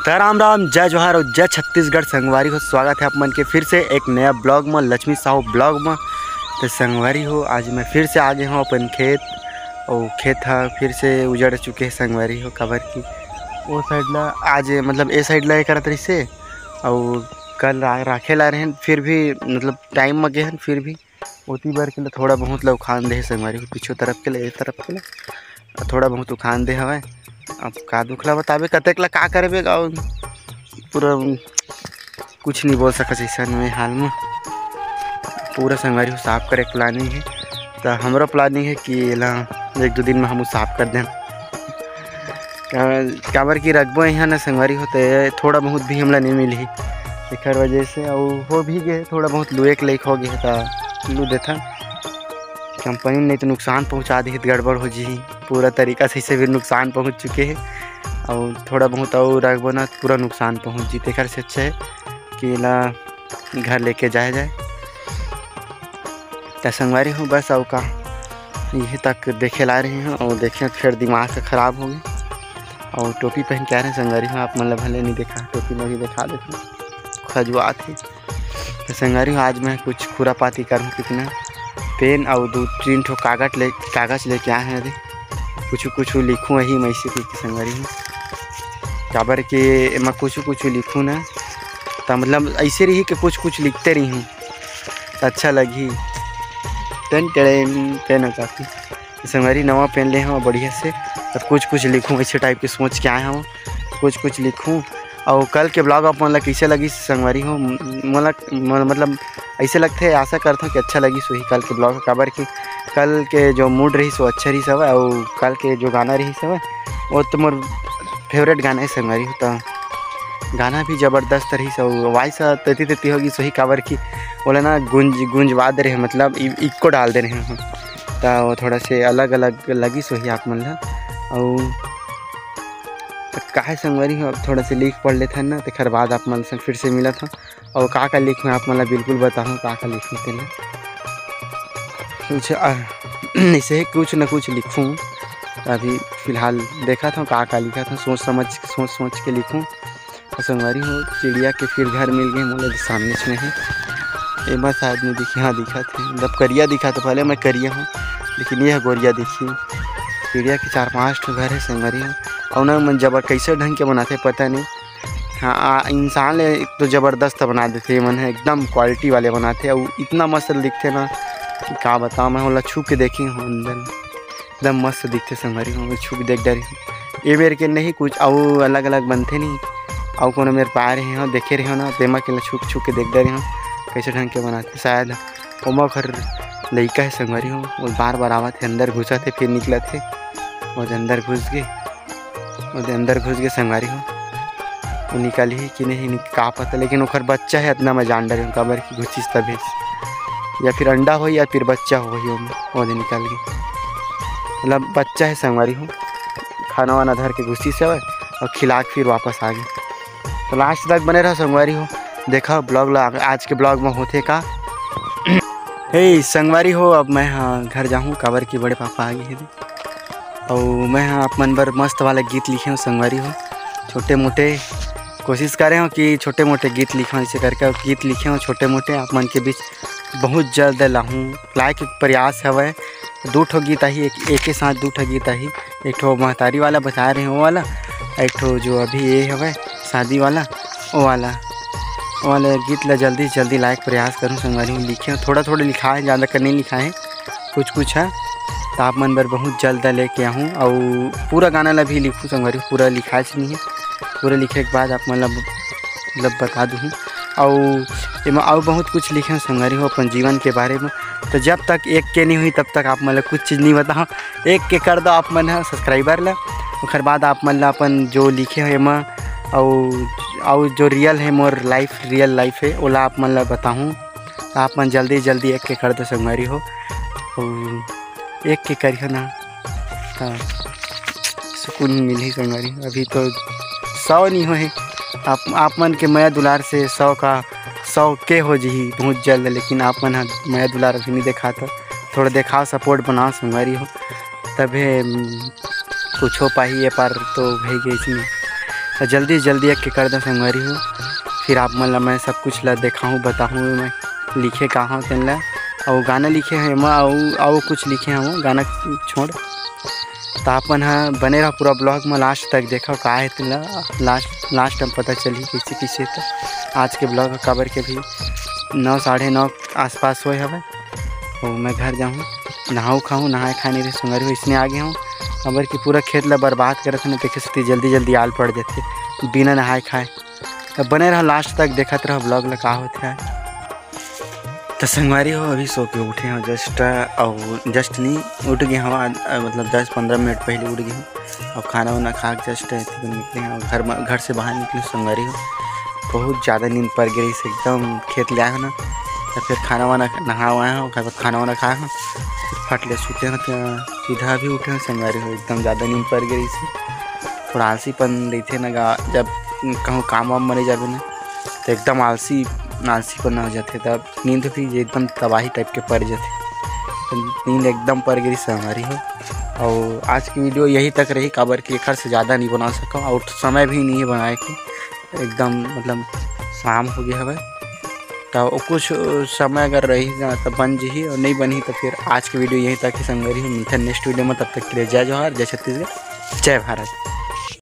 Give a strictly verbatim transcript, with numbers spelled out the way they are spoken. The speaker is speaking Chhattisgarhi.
त राम राम, जय जोहार और जय छत्तीसगढ़। संगवारी हो, स्वागत है आप मन के फिर से एक नया ब्लॉग में, लक्ष्मी साहू ब्लॉग में। तो संगवारी हो, आज मैं फिर से आ गए हूँ अपन खेत, और खेत हा फिर से उजड़ चुके हैं संगवारी हो, काबर कि वो साइड ला आज, मतलब ए साइड ला ये करत रहिसे, और कल रा-, राखे ला रहे, फिर भी मतलब टाइम में गए हैं, फिर भी ओती बर के ले थोड़ा बहुत ला उखान दे हे संगवारी हो, पीछू तरफ के ले, ए तरफ के ले, आ थोड़ा बहुत उखान दे हवय। अब का दुख ला बताबे, कतेक ला का करबे गाँव, पूरा कुछ नहीं बोल सकत ऐसन में हाल में। पूरा संगवारी हो साफ करे के प्लानिंग है, त हमरो प्लानिंग है कि एला एक दो दिन में हम साफ कर देन। का-, काबर कि रखबो यहाँ न संगवारी हो, त थोड़ा बहुत भी हमला नहीं मिलही, एकर वजह से। अउ हो भी गए थोड़ा बहुत लुए के लायक हो गए, त लू देथन। कंपनी नहीं तो नुकसान पहुँचा दी, गड़बड़ हो जी, पूरा तरीका से इसे भी नुकसान पहुँच चुके हैं। और थोड़ा बहुत और रखबो ना, पूरा नुकसान पहुँच जी, तेकर से अच्छा है कि एला घर लेके जाए जाए। त संगवारी हो, बस अउ का, यही तक देखे ला रहे हैं और देखे फिर दिमाग से खराब हो गए। और टोपी पहन के आ रहे हैं संगवारी हो, आप मन ला भले नहीं देखा, टोपी में भी दिखा देते हैं, खजुआत है। तो संगवारी हो, आज मैं कुछ खुरापाती करूँ, कितना पेन और दो तीन ठो कागज ले, कागज लेके आए हैं। अरे कुछ कुछ लिखूँ वही मैं इसी के संगवारी हो, काबर के एमा कुछ कुछ लिखूँ ना, त मतलब ऐसे रही कि कुछ कुछ लिखते रही हूँ, त अच्छा लगही। टेन टेन पेन हो काफी संगवारी, नवा पेन ले हूँ बढ़िया से, त कुछ कुछ लिखूँ, ऐसे टाइप के सोच के आए हूँ, कुछ कुछ लिखूँ। और कल के ब्लॉग आप मन ला कैसे लगी संगवारी हो, म-, मोला म-, मतलब ऐसे लगते, आशा करता हूँ कि अच्छा लगी सोही कल के ब्लॉग, काबर कि कल के जो मूड रही सो अच्छा रही सब, और कल के जो गाना रही सब, वो तो मोर फेवरेट गाना है संगवारी हो। तो गाना भी जबरदस्त रही सो, वॉइस तेती तेती होगी सोही, काबर कि बोला ना गुंज गुंजवा दे रहे, मतलब इ-, इको डाल दे रहे हैं, तो वो थोड़ा से अलग अलग लगी सोही आप मन ला। और त काहे संगवारी हो, अब थोड़ा से लिख पढ़ लेथन ना, तेखर बाद आप मन से फिर से मिलत हन। और का का लिखूँ आप मन ला बिल्कुल बताहूँ, का का लिखूँ तेला। कुछ, अ, ऐसे ही कुछ न कुछ लिखूँ। अभी फिलहाल देखत हूँ का का लिखत हूँ, सोच समझ, सोच सोच के लिखूँ। तो संगवारी हो, चिड़िया के फिर घर मिल गए मोला, जो सामने में है। एमा शायद नहीं दिखी, हाँ दिखत है, मतलब करिया दिखत, भले मैं करिया हूँ, लेकिन ये गोरिया दिखी। चिड़िया के चार पांच ठो घर है संगवारी हो, और ना मन जबर कैसे ढंग के बनाते पता नहीं। हाँ, आ, इंसान ले तो जबरदस्त बना देथे, ये मन है एकदम क्वालिटी वाले बनाथे, और इतना मस्त दिखथे ना कि का बताओ, मैं ओला छू के देखी हूँ अंदर, एकदम मस्त दिखथे संगवारी हो, छू के देख डरे हूँ। ये बेर के नहीं कुछ, अउ अलग अलग बनथे नहीं, अउ कोनो मेर पाए रहे हो, देखे रहे हो ना, तेमा के ला छू छू के देख डरे हूँ, कैसे ढंग के बनाथे। शायद ओमा ओखर लइका है संगवारी हो, वो बार बार आवत है, अंदर घुसत है, फिर निकलत है, वो अंदर घुस गए। ओदे अंदर घुस गए संगवारी हो, वो निकलही कि नहीं, निक-, का पता, लेकिन ओखर बच्चा है, इतना मैं जान डरे हूँ, काबर कि घुसिस तभे, या फिर अंडा हो या फिर बच्चा हो, वही ओमे, ओदे निकल गए, मतलब बच्चा है संगवारी हो। खाना वाना धर के घुसिस हवय और खिला के फिर वापस आ गए। तो लास्ट तक बने रहो संगवारी हो, देखा ब्लॉग ला, आज के ब्लॉग में होथे का। हे संगवारी हो, अब मैं हाँ घर जाहूँ, काबर कि बड़े पापा आ गए हैं। अउ मैं ह आप मन बर मस्त वाला गीत लिखे हूँ संगवारी हो। छोटे मोटे कोशिश करे हूँ कि छोटे मोटे गीत लिखूँ, ऐसे करके गीत लिखे हूँ छोटे मोटे, आप मन के बीच बहुत जल्द लाहूँ। लाए के प्रयास हवय, दू ठो गीत आही, एक, एक ही साथ दू ठो गीत आही। एक ठो महतारी वाला बता रहे हो वाला, एक ठो जो अभी ये हवय शादी वाला, वो वाला, वो वाला गीत ला जल्दी से जल्दी लाए के प्रयास करूँ संगवारी हो। लिखे हूँ, थोड़ा थोड़ा लिखा है, ज़्यादा कर नहीं लिखा है, कुछ कुछ है, तो आप मन बर बहुत जल्द लेके आहूँ। अउ पूरा गाना ला भी लिखूँ संगवारी हो, पूरा लिखाइस नहीं है, पूरा लिखे के बाद आप मन ला मतलब बता दूँ। अउ एमा अउ बहुत कुछ लिखे हूँ संगवारी हो अपन जीवन के बारे में। तो जब तक एक के नहीं हुई तब तक आप मन ला कुछ चीज़ नहीं बताओ। एक के कर दो आप मन ह सब्सक्राइबर ला, ओखर बाद आप मन ला अपन जो लिखे हो एमा अउ, अउ जो रियल है मोर लाइफ, रियल लाइफ है, ओला आप मन ला बताहूँ। आप मन जल्दी जल्दी एक के कर दो संगवारी हो, अउ एक के करिहो ना, त सुकून मिलही संगवारी। अभी तो सौ नहीं होहे, आप, आप मन के मया दुलार से सौ का, सौ के हो जही बहुत जल्द, लेकिन आप मन ह मया दुलार अभी नहीं देखा, तो थोड़ा देखाओ, सपोर्ट बनाओ संगवारी हो, तभे, उम, कुछ हो पाही। ये पार तो भई गइस नहीं, त जल्दी जल्दी एक के कर देंव संगवारी हो, फिर आप मन ला मैं सब कुछ ला देखाहूँ, बताहूँ मैं लिखे का हूँ तेन ला। अउ गाना लिखे हूँ एमा, अउ अउ कुछ लिखे हूँ, गाना छोड़। त अपन ह बने रहा पूरा vlog में, last तक देखा का है तेन ला, last last में पता चलही कैसे कैसे। त आज के vlog काबर के अभी नौ साढ़े नौ आसपास होए हवे। तो मैं घर जाहूँ, नहाऊ खाहूँ, नहाए खाए नहीं रहे संगवारी हो, इसने आ गए हूँ। काबर कि पूरा खेत ला बर्बाद करत हन, देखे सेती जल्दी जल्दी आल पड़ जाथे बिना नहाए खाए। त बने रहा last तक, देखत रहा vlog ला का होथे। त संगवारी हो, अभी सो के उठे हूँ just, अउ just नहीं, उठ गए हूँ, आ, मतलब दस पंद्रह मिनट पहले उठ गए हूँ। अब खाना वाना खा के just निकले हैं घर में, घर से बाहर निकले संगवारी हो। बहुत ज़्यादा नींद पड़ गई से, एकदम खेत ले आए हो ना, तो फिर खाना वाना, नहा वहा हो, ओकर बाद खाना वाना खाए हो, फिर फट ले सूते हो। तो सीधा भी उठे हो संगवारी हो, एकदम ज़्यादा नींद पड़ गई से। थोड़ा आलसीपन रहते ना गा, जब कहूँ काम वाम मरे जाबे ना, तो एकदम आलसी, आलसीपन हो जाते, तब नींद भी एकदम तबाही type के पड़ जाते। तो नींद एकदम पड़ गई संगवारी हो। और आज की video यही तक रही, काबर कि एखर से ज़्यादा नहीं बना सका और समय भी नहीं है बनाए के, एकदम मतलब शाम हो गया हवे। तो कुछ समय अगर रही ना तो बन जही, और नहीं बनही तो फिर आज की video यहीं तक ही संगवारी हो। मिलते हैं next video में, तब तक के लिए जय जोहार, जय छत्तीसगढ़, जय भारत।